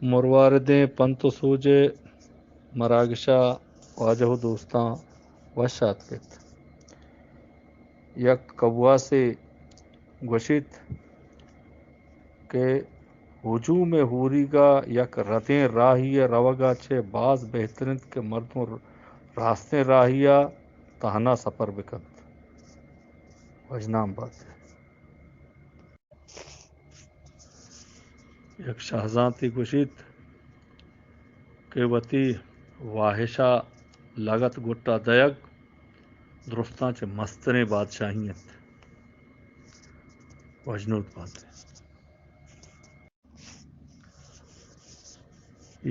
مرواردیں پنت و سوج ءِ مراگش ءَ واجہ و دوستاں وش آتک ات۔ یک کواسے گوشیت کہ ہجوم ءِ ہوریگ ءَ یک ردیں راہی ءِ روگ ءَ چہ باز بہتر انت کہ مردم راستیں راہی ءَ تہنا سپر بکنت۔ وژنام بات۔ یک شہزانتے گوشیت کہ وتی واہش ءَ لگت گٹ ءَ دئیگ درستاں چہ مستریں بادشاہی انت۔ وژنود بات۔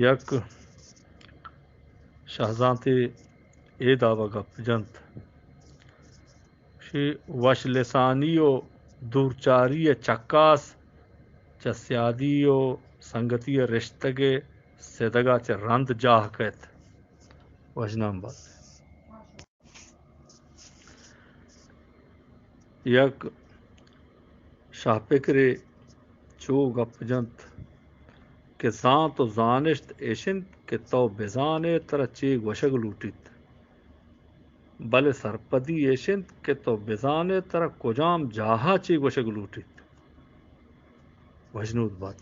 یک شہزانتے اے داب ءَ گپ جنت، شی وش لسانی و دورچاری ءِ چکاس چہ سیادی و سنگتی ءِ رشتگ ءِ سدگ ءَ چہ رند جاہ کئیت۔ وژنام بات۔ یک شاہ پکرے چو گپ جنت کہ زانت و زانشت اش انت کہ تو بزان ئے ترا چے گوشگ لوٹیت، بلے سرپدی اش انت کہ تو بزان ئے ترا کجام جاہ ءَ چے گوشگ لوٹیت۔ وژنود بات۔